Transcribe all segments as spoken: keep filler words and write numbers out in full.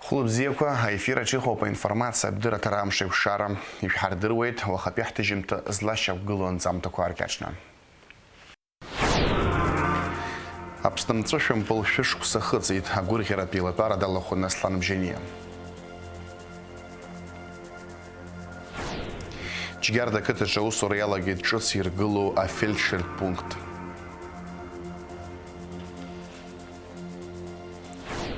Хәылбзиақәа, аефир аҿы иҟоуп аинформациатә дырраҭара Амшеикәшара. Ишәҳардыруеит уахатәи ҳҭыжьымҭа злашьақәгылоу анҵамҭақәа ааркьаҿны. Аԥсны амҵәышәымпыл шәышықәса ахыҵит, агәырӷьаратә еилатәара далахәын Аслан Бжьаниа. Џьгьарда ақыҭаҿы аусура иалагеит ҿыц иргылоу афельдшертә пункт.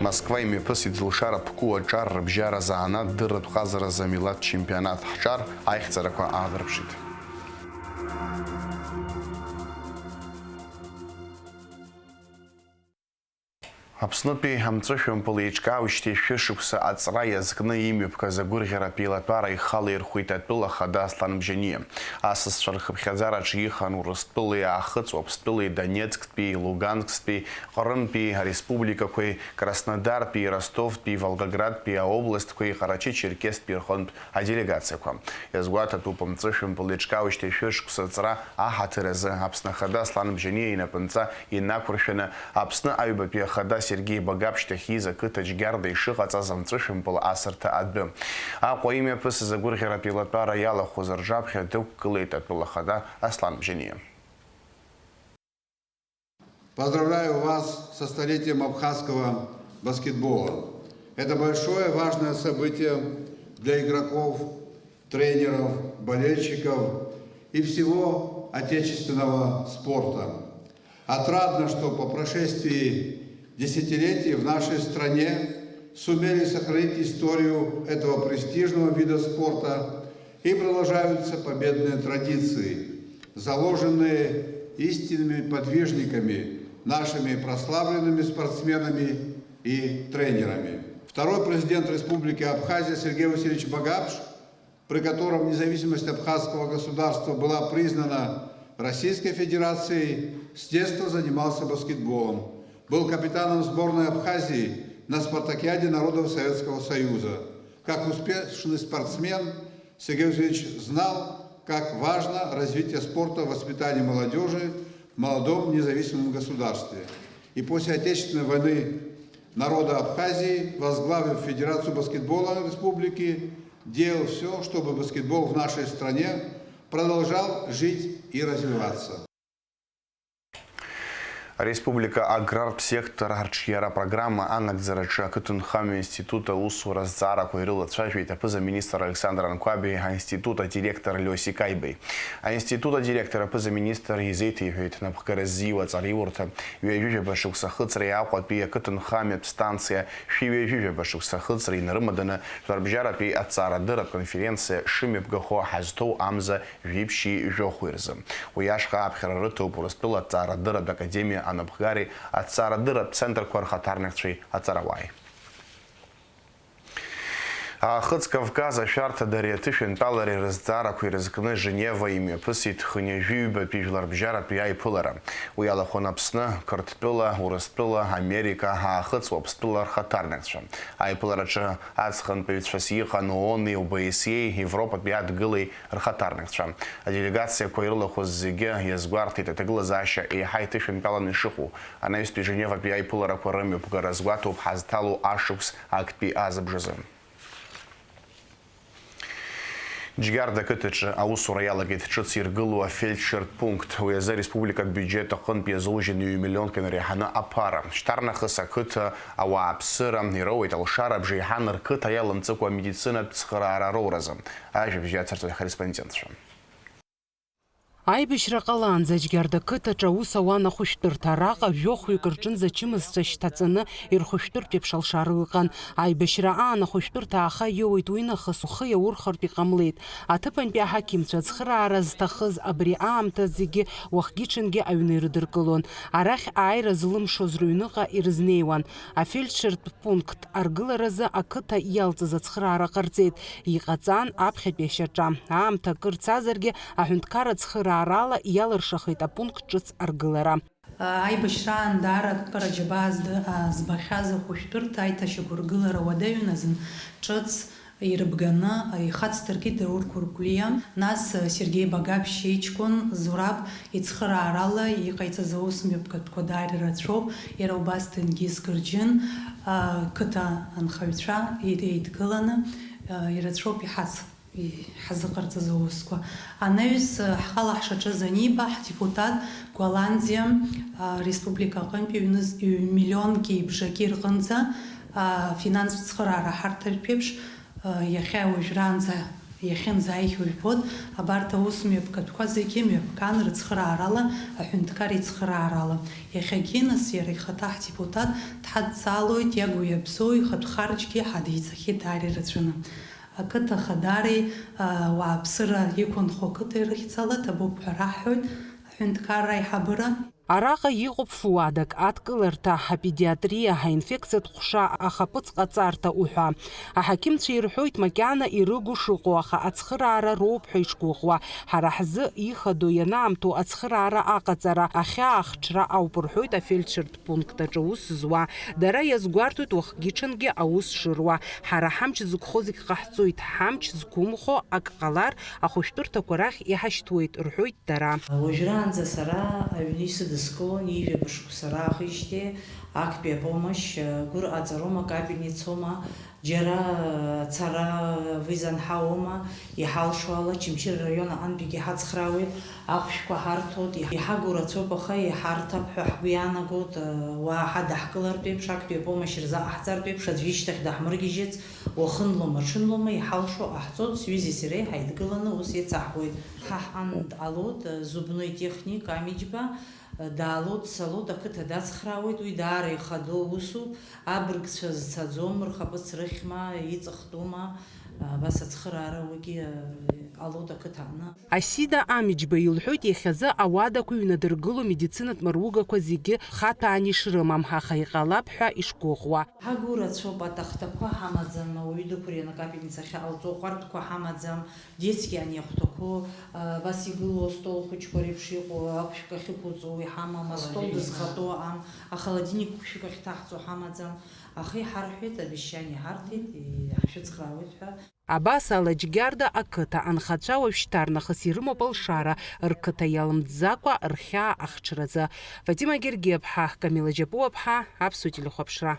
Москва имҩаԥысит Зылшара Ԥку аҿар рыбжьара азанааҭ дырратә ҟазаразы амилаҭ чемпионат. Ҳҿар аихьӡарақәа аадырԥшит. Аԥснытәи амҵәышәымпыл еиҿкаауеижьҭеи шәышықәса аҵра иазкны имҩаԥгаз агәырӷьаратә еилатәара ихала ирхәит атәыла ахада Аслан Бжьаниа. Асасцәа рхыԥхьаӡараҿы иҟан Урыстәылеи Аахыҵ Уаԥстәылеи, Донецктәи, Луганскстәи, Ҟрымтәи ареспубликақәеи, Краснодартәи, Ростовтәи, Волгоградтәи аобластқәеи Ҟарачы-Черкесктәи рҟынтә аделегациақәа. Иазгәаҭатәуп, амҵәышәымпыл еиҿкаауижьҭеи шәышықәса аҵра аҳаҭыр азы Аԥсны Ахада Аслан Бжьаниа инапынҵа инақәыршәаны Аԥсны аҩбатәи Ахада Сергеи Багаԥшь дахьиз ақыҭа Џьгьарда ишыҟаҵаз амҵәышәымпыл асырҭа адәы. Аҟәа имҩаԥысыз агәырӷьаратә еилатәара иалахәыз рҿаԥхьа дықәгылеит атәыла ахада Аслан Бжьаниа. Поздравляю вас со столетием абхазского баскетбола. Это большое важное событие для игроков, тренеров, болельщиков и всего отечественного спорта. Отрадно, что по прошествии десятилетий в нашей стране сумели сохранить историю этого престижного вида спорта и продолжаются победные традиции, заложенные истинными подвижниками, нашими прославленными спортсменами и тренерами. Второй президент Республики Абхазия Сергей Васильевич Багапш, при котором независимость абхазского государства была признана Российской Федерацией, с детства занимался баскетболом, был капитаном сборной Абхазии на спартакиаде народов Советского Союза. Как успешный спортсмен, Сергей Васильевич знал, как важно развитие спорта в воспитании молодёжи в молодом независимом государстве. И после Отечественной войны народа Абхазии, возглавив Федерацию баскетбола республики, делал всё, чтобы баскетбол в нашей стране продолжал жить и развиваться. Ареспублика аграртә сектор арҿиара программа анагӡараҿы ақыҭанхамҩа институт аусура азҵаарақәа ирылацәажәеит аԥыза-министр Александр Анқәаби аинститут адиректор Лиосик Аибеи. Аинститут адиректор аԥыза-министр изеиҭеиҳәеит напхгара ззиуа аҵараиурҭа, ҩажәижәаба шықәса ахыҵреи Аҟәатәи ақыҭанхамҩатә станциа шәи ҩажәижәаба шықәса ахыҵреи инарымаданы жәларбжьаратәи аҭҵаарадырратә конференциа шымҩаԥгахо ҳазҭоу амза жәиԥшьи жәохәи рзы. Уи ашҟа аԥхьара рыҭоуп Урыстәыла аҭҵаарадырратә академиа анапхгареи аҭҵаарадырратә центрқәа рхаҭарнакцәеи аҵарауааи. Аахыҵ Кавказ ашәарҭадареи аҭышәынтәалареи рызҵаарақәа ирызкны Женева имҩаԥысит хынҩажәи ҩбатәи жәларбжьаратәи аиԥылара. Уи алахәын Аԥсны, Қырҭтәыла, Урыстәыла, Америка, Аахыҵ Уаԥстәыла рхаҭарнакцәа. Аиԥылараҿы аҵхынтәаҩцәас иҟан ООН-и, ОБСЕ-и, Европатәи адгылеи рхаҭарнакцәа. Аделегациақәа ирылахәыз зегьы иазгәарҭеит аҭагылазаашьа еиҳа иҭышәынтәаланы ишыҟоу. Анаҩстәи Женеватәи аиԥыларақәа рымҩаԥгара азгәаҭоуп ҳазҭало ашықәс актәи азыбжазы. Џьгьарда ақыҭаҿы аусура иалагеит ҿыц иргылоу афельдшертә пункт. Уи азы ареспубликатә биуџьет аҟынтә иазужьын ҩ-миллионк инареиҳаны аԥара. Шьҭарнахыс ақыҭа ауааԥсыра ироуеит алшара абжеиҳан рқыҭа иалымҵыкәа амедицинатә цхыраара роуразы. Ажәабжь иацырҵоит ҳкорреспондентцәа. Аибашьра ҟалаанӡа Џьгьарда қыҭаҿы аус ауан ахәышәтәырҭа. Араҟа жәохәҩык рҿынӡа ачымазцәа шьҭаҵаны ирхәышәтәыртә еиԥш алшара ыҟан. Аибашьра аан ахәышәтәырҭа ааха иоуеит, уи нахыс ухы иаурхартә иҟамлеит. Аҭыԥантәи аҳақьымцәа ацхыраара зҭахыз абри аамҭа зегьы уахгьы-ҽынгьы аҩны ирыдыркылон. Арахь ааира злымшоз рыҩныҟа ирызнеиуан. Афельдшертә пункт аргыларазы ақыҭа иалҵыз ацхыраара ҟарҵеит, иҟаҵан аԥхьатәи ашьаҿа. Аамҭа акыр цазаргьы, аҳәынҭқарра цхыраарала иалыршахеит апункт ҿыц аргылара. Аибашьраан даара акыраџьабаа збахьаз ахәышәтәырҭа аиҭашьақәыргылара уадаҩын азын ҿыц Ирыбганы ихацдыркит Даур Кәыркәлиа, нас Сергеи Багаԥшь иҷкәын Зураб ицхыраарала иҟаиҵаз аус мҩаԥгатәқәа даара ирацәоуп, иара убас Тенгиз Гырџьын, ақыҭа анхаҩцәа еидгыланы ирацәоуп иҳац-, иҳазыҟарҵаз аусқәа. Анаҩс ҳхала ҳшаҿыз аниба, ҳдепутат Голландиа республика аҟынтәи ҩныз-, ҩ-, миллионки бжаки рҟынӡа афинанстә цхыраара ҳарҭартә еиԥш Иахьа уажәраанӡа иахьынӡааихьоу жәбоит, абарҭ аус мҩаԥгатәқәа зегьы мҩаԥган рыцхыраарала, аҳәынҭқар ицхыраарала. Иахьагьы, нас, иара ихаҭа ҳдепутат дҳадҵаалоит, иагу иабзоу ихатә харџьгьы ҳадиҵахьеит даара ирацәаны. Ақыҭа хадареи, а, ауааԥсыра иқәынхо ақыҭа ирыхьӡала ҭабуп ҳәа раҳҳәоит аҳәынҭқарра аиҳабыра. Араҟа иҟоуп фуадак, адкыларҭа, апедиатриа, аинфекциатә ҟәша, ахаԥыц ҟаҵарҭа уҳәа. Аҳақьымцәа ирҳәоит, макьана ирыгу шыҟоу, аха ацхыраара роуп ҳәа ишгәыӷуа. Ҳара ҳзы ихадоу ианаамҭоу ацхыраара аҟаҵара, ахьаа ахҽра ауп рҳәоит афельдшертә пункт аҿы аус зуа. Дара иазгәарҭоит уахгьы-ҽынгьы аус шыруа. Ҳара ҳамч зықәхо зегь ҟаҳҵоит, ҳамч зқәымхо ак ҟалар, ахәышәтәырҭақәа рахь иҳашьҭуеит, рҳәоит. Дара. Уажәраанӡа сара аҩны исыдыскылон, ҩажәа шықәса раахижьҭеи актәи апомошь, гәырҟаҵароума, капельницоума, џьара цара визанҳауоума, иҳалшо ала, Очамчыра араион аҟынтәигьы ҳацхраауеит, ахәшәқәа ҳарҭоит, иҳагу рацәоуп, аха иҳарҭап ҳәа ҳгәы иаанагоит, уаа ҳадаҳкылартә еиԥш, актәи апомошь рзаҟаҳҵартә еиԥш, аӡәы ишьҭахь даҳмыргьежьыц, уахынлома, ҽынлома, иҳалшо ҟаҳҵоит, сҩызеи сареи ҳаидгыланы ус еицаҳуеит. Ҳа ҳан дҟалоит, зубной техник Амиџьба, даалоит, дцалоит, ақыҭа дацхраауеит, уи даара ихадоу усуп, абыргцәа зцаӡом, рхаԥыц рыхьма, иҵыхтәума, абас ацхыраара уигьы ҟалоит ақыҭа аҟны. Асида Амиџьба илҳәоит, иахьазы ауадақәа ҩнадыргыло медицинатә маругақәа зегьы хаҭәаан ишрымам, аха иҟалап ҳәа ишгәыӷуа. Ҳагу рацәоуп, атахҭақәа ҳамаӡам, ауаҩы дықәырианы акапельница ахьаҟалҵо, аҟәардәқәа ҳамаӡам, детски ани ахәҭақәоу, а, абас игылоу астол хәыҷқәа реиԥш иҟоу, ақәшәқәа ахьықәуҵоу иҳамам, астол дызхатәоу аҟам, ахолодильник хәшәык ахьҭаҳҵо ҳамаӡам, аха иҳарҳәеит, обещание ҳарҭеит, и-, ҳшәыцхраауеит ҳәа. Абас ала Џьгьарда ақыҭа анхацәа уажәшьҭарнахыс ирымоуп алшара, рқыҭа иалымҵӡакәа рхьаа ахҽразы. Фатима Гергиаԥҳа, Камила Џьапуаԥҳа, Аԥсуа телехәаԥшра.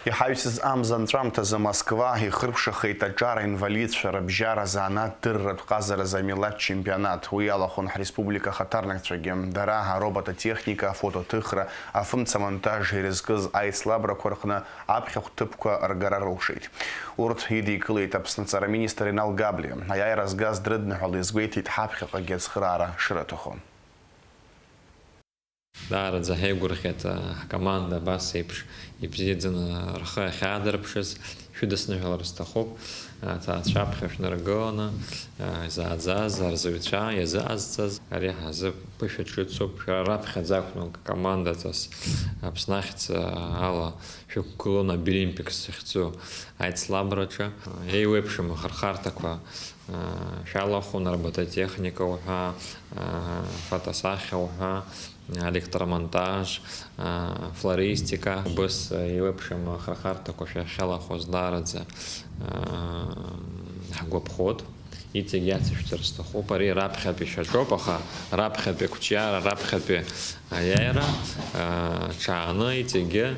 Иҳаҩсыз амза анҵәамҭазы Москва ихыркәшахеит аҿар аинвалидцәа рыбжьара, занааҭ дырратә ҟазаразы амилаҭ чемпионат. Уи иалахәын ҳреспублика ахаҭарнакцәагьы. Дара аробототехника, афотоҭыхра, афымцамонтаж ирызкыз аицлабрақәа рҟны аԥхьахә ҭыԥқәа ргара рылшеит. Урҭ идикылеит Аԥсны аҵара министр Инал Габлиа. Аиааира згаз дрыдныҳәала изгәеиҭеит ҳаԥхьаҟагьы ацхыраара шрыҭаху. Даараӡа ҳаигәырӷьеит, а, ҳкоманда абас еиԥш ибзиаӡаны рхы ахьаадырԥшыз, шәыдысныҳәалар сҭахуп, аҭаацәа аԥхьа шәнаргыланы, а, изааӡаз, арзаҩцәа иазыҟазҵаз, ари ҳазы ԥышәа ҿыцуп, шәара раԥхьаӡа акәны командаҵас Аԥсны ахьӡ ала шәықәгылон Абилимпикс захьӡу аицлабраҿы. Еиуеиԥшым ахырхарҭақәа шәалахәын, робототехника уҳәа, фотосахьа уҳәа, електромонтаж, флористика, убыс еиуеиԥшым ахырхарҭақәа шәахьалахәыз даараӡа ҳгәаԥхоит. Иҵегь иацышәҵар сҭахуп. Ари раԥхьатәи шәаҿоуп, аха раԥхьатәи ақәҿиара, раԥхьатәи аиааира ҽааны иҵегьы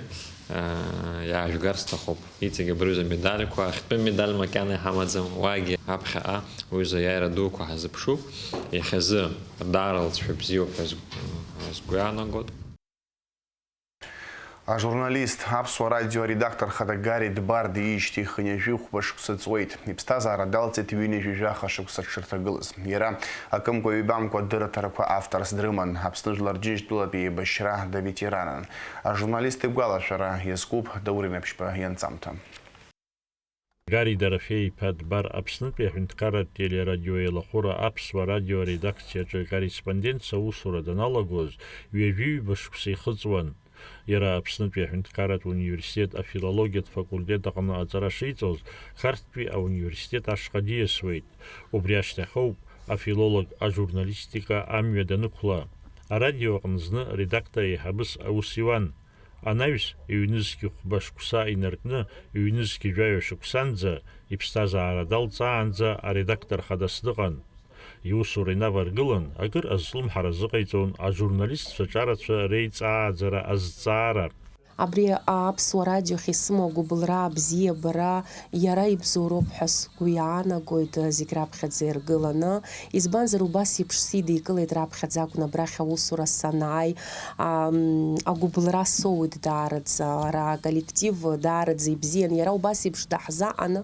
иаажәгар сҭахуп. Иҵегь абри аҩыза амедальқәа, ахьтәы медаль макьана иҳамаӡам, уаагьы аԥхьаҟа уҩыза аиааира дуқәа ҳазыԥшуп. Иахьазы даара лҵшәа бзиоуп ҳәа сгәы иаанагоит. Ажурналист, Аԥсуа радио аредактор хада Гари Дбар диижьҭеи хынҩажәи хәба шықәса ҵуеит. Иԥсҭазаара далҵит ҩынҩажәи жәаха шықәса дшырҭагылаз. Иара акымкәа-ҩбамкәа дырраҭарақәа авторс дрыман, Аԥсны Жәлар Џьынџьтәылатәи еибашьра даветеранын. Ажурналист игәалашәара иазкуп Даур Инаԥшьба ианҵамҭа. Гари Дорофеи-иԥа Дбар Аԥснытәи аҳәынҭқарратә телерадиоеилахәыра Аԥсуа радио аредакциаҿы акорреспондентс аусура даналагоз ҩажәи ҩба шықәса ихыҵуан. Иара Аԥснытәи аҳәынҭқарратә университет афилологиатә факультет аҟны аҵара шиҵоз, Қарҭтәи ауниверситет ашҟа диасуеит. Убри ашьҭахь ауп афилолог ажурналистика амҩа данықәла. Арадио аҟны зны редактор еиҳабыс аус иуан. Анаҩс, ҩнызқь хәба шықәса инаркны, ҩнызқь жәаҩа шықәсанӡа, иԥсҭазаара далҵаанӡа аредактор хадас дыҟан. Иусура инаваргылан, акыр азҿлымҳара азыҟаиҵон ажурналистцәа ҿарацәа реиҵааӡара азҵаара. Абри аԥсуа радио ахь исымоу агәыбылра, абзиабара, иара ибзоуроуп ҳәа сгәы иаанагоит, зегь раԥхьаӡа иргыланы. Избанзар, убас еиԥш сидикылеит раԥхьаӡа акәны абрахь аусура санааи, ам, агәыбылра соуит даараӡа, ара аколлектив даараӡа ибзиан, иара убас еиԥш даҳзаҟаны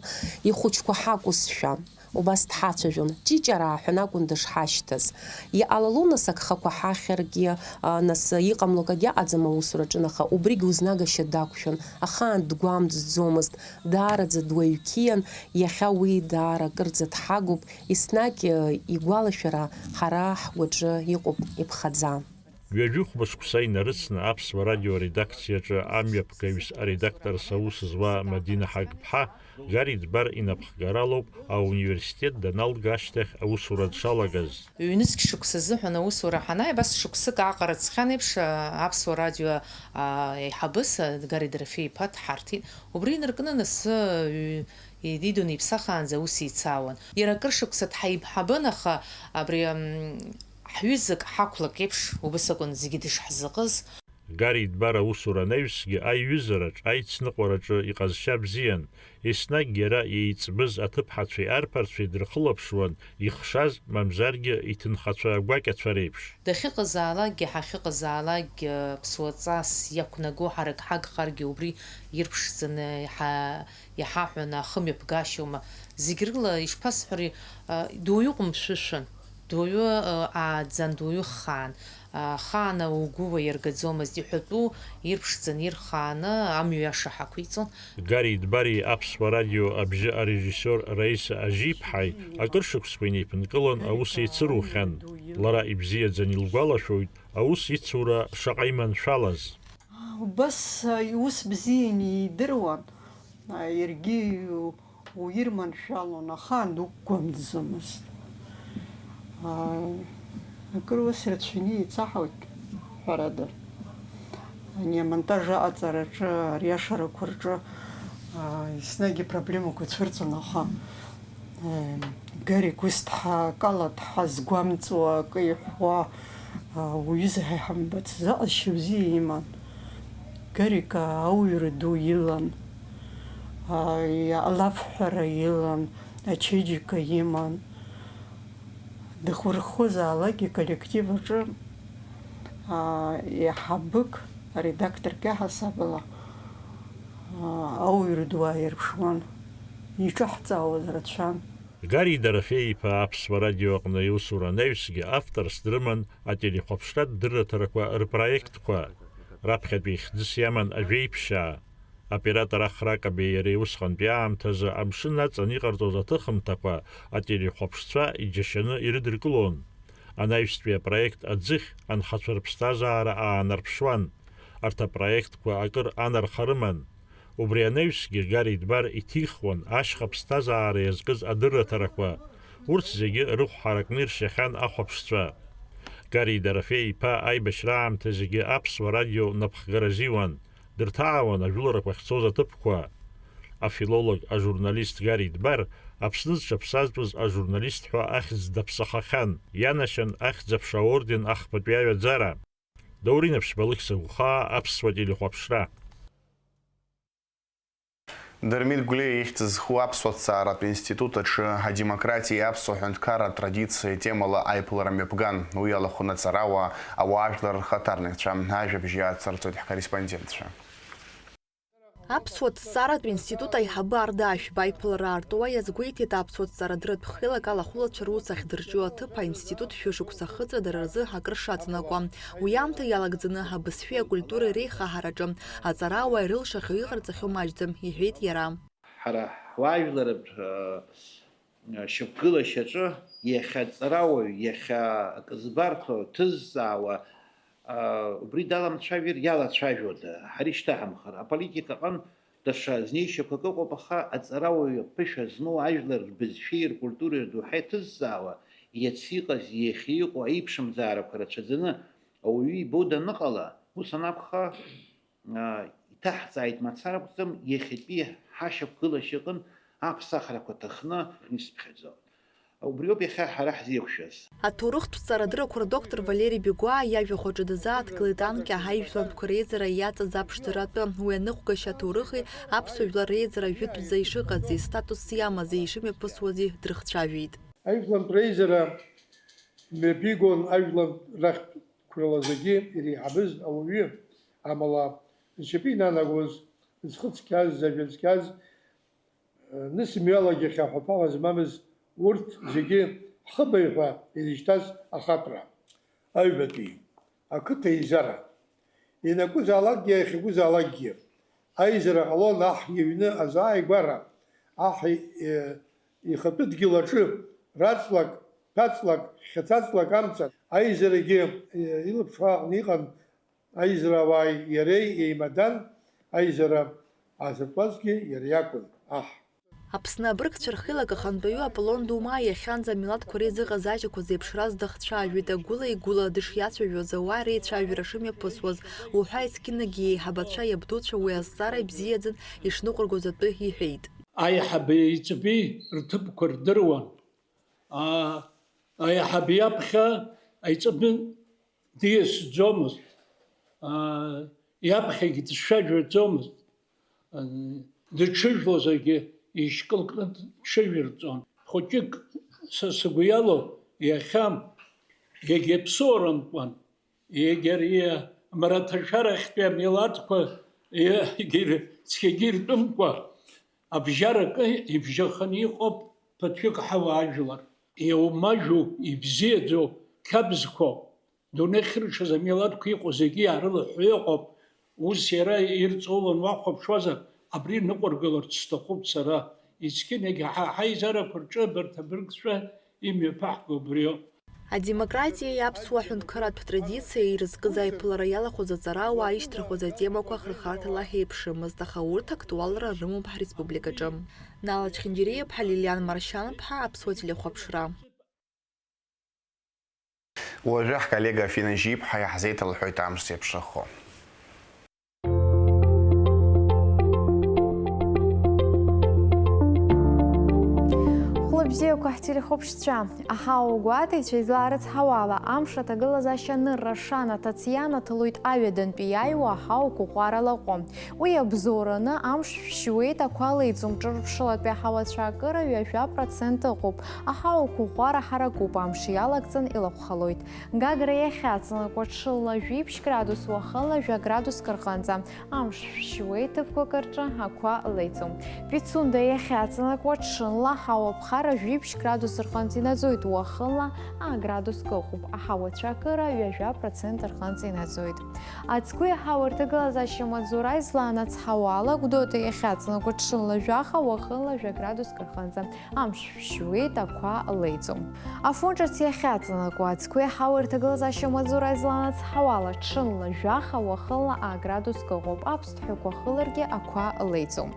ихәыҷқәа ҳакәызшәа. Убас дҳацәажәон, ҷыҷараа ҳәа акәын дышҳашьҭаз. Иҟалалон, нас, агхақәа ҳахьаргьы, а, нас, иҟамло акагьы аҟаӡам аусураҿы, аха убригь узнагашьа дақәшәон, ахаан дгәамҵӡомызт, даараӡа дуаҩқьиан, иахьа уи даара акырӡа дҳагуп, еснагь, а, игәалашәара ҳара ҳгәаҿы иҟоуп иԥхаӡа. Ҩажәи хәба шықәса инарыцны Аԥсуа радио аредакциаҿы амҩаԥгаҩыс аредакторс аус зуа Мадина Ҳагԥҳа Гари Дбар инапхгаралоуп ауниверситет даналга ашьҭахь аусура дшалагаз. Ҩнызқь шықәса азыҳәан аусура ҳанааи, абас шықәсык ааҟара ҵхьан еиԥш, а, Аԥсуа радио, а, аиҳабыс, а, Гари Дорофеи-иԥа дҳарҭеит. Убри инаркны нас, а, ҩ-, идидуан иԥсахаанӡа аус еицаауан. Иара акыр шықәса дҳаиҳабын, аха абри, ам, ҳҩызак ҳақәлак еиԥш убас акәын зегьы дышҳзыҟаз. Гари Дбар аусура анаҩсгьы аиҩызараҿ, аицныҟәараҿы иҟазшьа бзиан, еснагь иара иеиҵбыз аҭыԥҳацәеи арԥарцәеи дрыхылаԥшуан, ихшаз, мамзаргьы иҭынхацәа агәакьацәа реиԥш. Дахьыҟазаалакгьы, ҳахьыҟазаалакгьы, ԥсуаҵас иақәнаго ҳарак ҳагхаргьы убри ирԥшӡаны иҳа-, иҳаҳәон, ахымҩаԥгашьоума. Зегь рыла, ишԥасҳәари, а, дуаҩы ҟәымшәышәын, дуаҩы, а, ааӡан, дуаҩы хаан. Ахаан угәы уаиргаӡомызт, иҳәатәу ирԥшӡаны ирхааны амҩа иаша ҳақәиҵон. Гари Дбари Аԥсуа радио абжьы арежиссиор Раиса Ажьиԥҳаи акыр шықәсқәа инеиԥынкылан аус еицырухьан. Лара ибзиаӡаны илгәалашәоит аус ицура шаҟа иманшәалаз. Убас, а, иус бзианы идыруан, а, иаргьы уирманшәалон, ахаан дуқәгәамҵӡомызт. Аа, акыр ус рацәаны еицаҳауеит, ҳәарада. Ани амонтаж аҟаҵараҿы, ари ашарақәа рҿы, аа, еснагь ипроблемақәа цәырҵон, аха, э, Гарик ус дҳа-, акала дҳазгәамҵуа, акы иҳәуа, аа, уҩыза ҳәа иҳамбац, заҟа шьа бзиа иман. Гарик ауаҩра ду илан, аа, алафҳәара илан, ачеиџьыка иман. Дыхәырхәызаалакгьы коллектив аҿы, аа, еиҳабык, аредакторк иаҳасабала, аа, ауаҩра ду ааирԥшуан, иҿаҳҵаауаз рацәан. Гари Дорофеи-иԥа Аԥсуа радио аҟны иусура анаҩсгьы авторс дрыман ателехәаԥшратә дырраҭарақәа рпроектқәа, раԥхьатәи хьӡыс иаман Ажәеиԥшьаа. Аоператор Ахра Акабеи иареи усҟантәи аамҭазы амшын аҵан иҟарҵоз аҭыхымҭақәа ателехәаԥшцәа иџьашьаны ирыдыркылон. Анаҩстәи апроект аӡыхь анхацәа рыԥсҭазаара аанарԥшуан. Арҭ апроектқәа акыр анарха рыман. Убри анаҩсгьы Гари Дбар иҭихуан ашьха ԥсҭазаара иазкыз адырраҭарақәа. Урҭ зегьы рыхә ҳаракны иршьахьан ахәаԥшцәа. Гари Дорофеи-иԥа аибашьра аамҭа зегьы Аԥсуа радио напхгара азиуан. Дырҭаауан ажәыларақәа ахьцоз аҭыԥқәа. Афилолог, ажурналист Гари Дбар Аԥсны зҽаԥсазтәыз ажурналист ҳәа ахьӡ даԥсахахьан, ианашьан Ахьӡ-аԥша аорден ахԥатәи аҩаӡара. Даур Инаԥшьба, Алықьса Гәхаа, Аԥсуа телехәаԥшра. Дырмит Гәлиа ихьӡ зху аԥсуа ҭҵааратә институт аҿы адемократиеи аԥсуа ҳәынҭқарра атрадициа атемала аиԥылара мҩаԥган. Уи алахәын аҵарауаа, ауаажәлар рхаҭарнакцәа. Ажәабжь иаацырҵоит ҳкорреспондентцәа. Аԥсуа ҭҵааратә институт аиҳабы Арда Ашәба аиԥылара аартуа иазгәеиҭеит аԥсуа ҭҵаарадырратә хеилак алахәылацәа рус ахьдырҿио аҭыԥ аинститут шәышықәса ахыҵра дара рзы акыр шаҵанакуа. Уи аамҭа иалагӡаны абызшәеи акультуреи реихаҳараҿы аҵарауаа ирылшахьоу иҟарҵахьоу маҷӡам, иҳәеит иара. Ҳара ҳуаажәларратә, э, шьақәгылашьаҿы иахьа аҵарауаҩ, иахьа акы збарҭоу, ҭызҵаауа, э, убри даламцәажәар иалацәажәода? Ҳара ишьҭаҳамхар, аполитика аҟынтә даҽа знеишьақәак ыҟоуп, аха аҵарауаҩ аԥышәа змоу, ажәлар рбызшәеи ркультуреи рдоуҳа иҭызҵаауа, иацы иҟаз, иахьа иҟоу аиԥшымзаарақәа рацәаӡаны ауаҩы ибо даныҟала, ус анакәха, аа, иҭаҳҵааит мацара акәӡам, иахьатәи ҳашьақәгылашьа аҟын аԥсахрақәа ҭахны исԥхьаӡо. Убриоуп иахьа ҳара ҳзеиқәшәаз. Аҭоурыхтә ҵарадырақәа рдоктор Валери Бигәаа иажәахә аҿы дазааҭгылеит анкьа ҳаижәлантәқәа реизара иаҵаз аԥшӡара атәы, уи аныҟәгашьа аҭоурыхи аԥсуа жәлар реизара жәытәӡа ишыҟази статус иамази ишымҩаԥысуази дрыхцәажәеит. Аижәлантә реизара мҩаԥигон ажәлар рахьтә қәрала зегьы иреиҳабыз ауаҩы, амала зшьапы инанагоз, зхы цқьаз, зажәа цқьаз, нысымҩалагьы хьаҳәа-ԥаҳәа змамыз урҭ зегьы ҳхыбаҩ ҳәа ирышьҭаз ахаԥра, аҩбатәи, ақыҭа еизара. Ианакәызаалакгьы, иахьакәызаалакгьы аизара ҟалон аҳ иҩны азааигәара, аҳ и-, ихатәы дгьыл аҿы, раҵлак, ҭәаҵлак, хьаҵаҵлак амца, аизарагьы, э, илаԥш аҟны иҟан. Аизарауааи иареи еимадан, аизара аазыртуазгьы иара иакәын, аҳ. Аԥсны абыргцәа рхеилак ахантәаҩы Аполлон Думаа иахьанӡа амилаҭқәа реизыҟазаашьақәа зеиԥшраз дахцәажәеит, агәыла-игәыла дышиацәажәоз, ауаа реицәажәара шымҩаԥысуаз, уҳәа есқьынагьы иеиҳабацәа иабдуцәа уи азҵаара ибзиаӡан ишныҟәыргоз атәы иҳәеит. Аиҳабы иҵбы рҭыԥқәа рдыруан. Аа, аиҳабы иаԥхьа аиҵбы диасӡомызт, аа, иаԥхьагьы дцәажәаӡомызт, аа, дыҽыжәлозаргьы ишькылкны дҽыжәырҵон. Хәыҷык са сгәы иалоу иахьа, егьа ԥсуарантәуан, егьа ари амраҭашәарахьтәи амилаҭқәа егьа цқьагьы иртәымкәа, абжьаракы ибжьаханы иҟоуп ԥыҭҩык ҳауаажәлар. Иумажәу, ибзиаӡоу қьабзқәоуп. Дунеихьырҽаз амилаҭқәа иҟоу зегьы иаарылыҳәҳәо иҟоуп. Ус иара ирҵаулан уахәаԥшуазар, абри ныҟәыргаларц сҭахуп сара. Есқьынагьы ҳа ҳаизарақәа рҿы абарҭ абыргцәа имҩаԥаҳго убриоуп. Адемократиеи аԥсуа ҳәынҭқарратә традициеи ирызкыз аиԥылара иалахәыз аҵарауаа ишьҭырхуаз атемақәа хырхарҭала ҳеиԥшымызт, аха урҭ актуалра рымоуп ҳреспубликаҿы. Нала Чхинџьириаԥҳа, Лилиан Маршьанԥҳа, Аԥсуа телехәаԥшра. Уажәы ҳколлега Афина Жьиԥҳа иаҳзеиҭалҳәоит амш зеиԥшрахо. Хәлыбзиақәа ҳтелехәаԥшцәа, аҳауагәаҭаҩцәа излаарыцҳауала, амш аҭагылазаашьа анырра Шана Татиана ҭылоит аҩадантәи иааиуа аҳауа қәыӷәӷәара лаҟәы. Уи абзоураны амш шәшьуеит, ақәа леиӡом, ҿырԥшылатәи аҳауа ацәаакыра ҩажәа процент ыҟоуп. Аҳауа қәыӷәӷәара ҳаракуп, амш иалагӡан илаҟәхалоит. Гагра иахьаҵанакуа ҽынла жәиԥшь градус, уахынла жәа градуск рҟынӡа. Амш шәшьуеит, ҭыԥқәак рҿы ақәа леиӡом. Пицунда иахьаҵанакуа ҽынла ҳауа ԥхара жәиԥшь градус рҟынӡа инаӡоит, уахынла аа градуск ыҟоуп, аҳауа ацәаакыра ҩажәа процент рҟынӡа инаӡоит. Аӡқәеи аҳауа рҭагылазаашьа амаҵзура излаанацҳауа ала, Гәдоуҭа иахьаҵанакуа ҽынла жәаха, уахынла жәа градуск рҟынӡа. Амш шәшьуеит, ақәа леиӡом. Афон ҿыц иахьаҵанакуа аӡқәеи аҳауа рҭагылазаашьа амаҵзура излаанацҳауа ала, ҽынла жәаха, уахынла аа градуск ыҟоуп, аԥсҭҳәақәа хыларгьы ақәа леиӡом.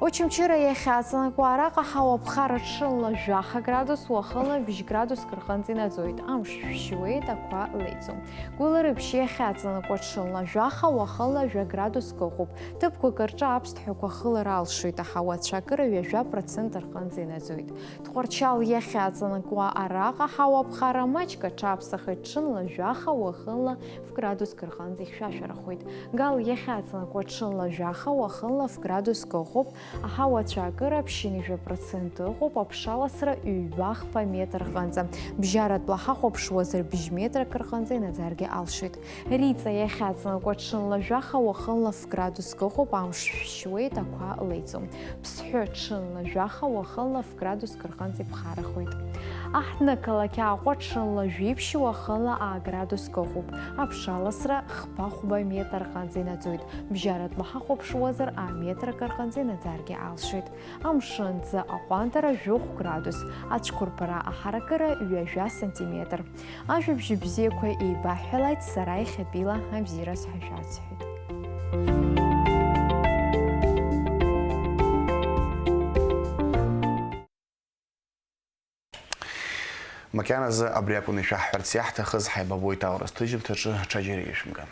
Очамчыра иахьаҵанакуа араҟа ҳауа ԥхара ҽынла жәаха градус, уахынла бжь градуск рҟынӡа инаӡоит. Амш шәшьуеит, ақәа леиӡом. Гәылрыԥшь иахьаҵанакуа ҽынла жәаха, уахынла жәа градуск ыҟоуп. Ҭыԥқәак рҿы аԥсҭҳәақәа хылар алшоит, аҳауа ацәаакыра ҩажәа процент рҟынӡа инаӡоит. Тҟәарчал иахьаҵанакуа араҟа ҳауа ԥхара маҷк аҽаԥсахеит, ҽынла жәаха, уахынла ф-градуск рҟынӡа ихьшәашәарахоит. Гал иахьаҵанакуа ҽынла жәаха, уахынла ф-градуск ыҟоуп, аҳауа ацәаакыра ԥшьынҩажәа процент ыҟоуп, аԥшаласра ҩба-хԥа метр рҟынӡа. Бжьаратәла ҳахәаԥшуазар, бжь метрак рҟынӡа инаӡаргьы алшоит. Риҵа иахьаҵанакуа ҽынла жәаха, уахынла ф-градуск ыҟоуп, амш шәшьуеит, ақәа леиӡом. Ԥсҳәы ҽынла жәаха, уахынла ф-градуск рҟынӡа иԥхарахоит. Аҳҭнықалақь Аҟәа ҽынла жәиԥшь, уахынла аа градуск ыҟоуп. Аԥшаласра хԥа-хәба метр рҟынӡа инаӡоит. Бжьаратәла ҳахәаԥшуазар, аа метрак рҟынӡа инаӡаргьы алшоит. Амшын ӡы аҟәандара жәохә градус, ацәқәырԥара аҳаракыра ҩажәа сантиметр. Ажәабжь бзиақәа еибаҳҳәалааит, сара иахьатәила абзиараз ҳәа шәасҳәоит. Макьаназы абри акәын ишәаҳҳәарц иаҳҭахыз, ҳаибабоит аурыс ҭыжьымҭаҿы, ҽаџьара ишәымган.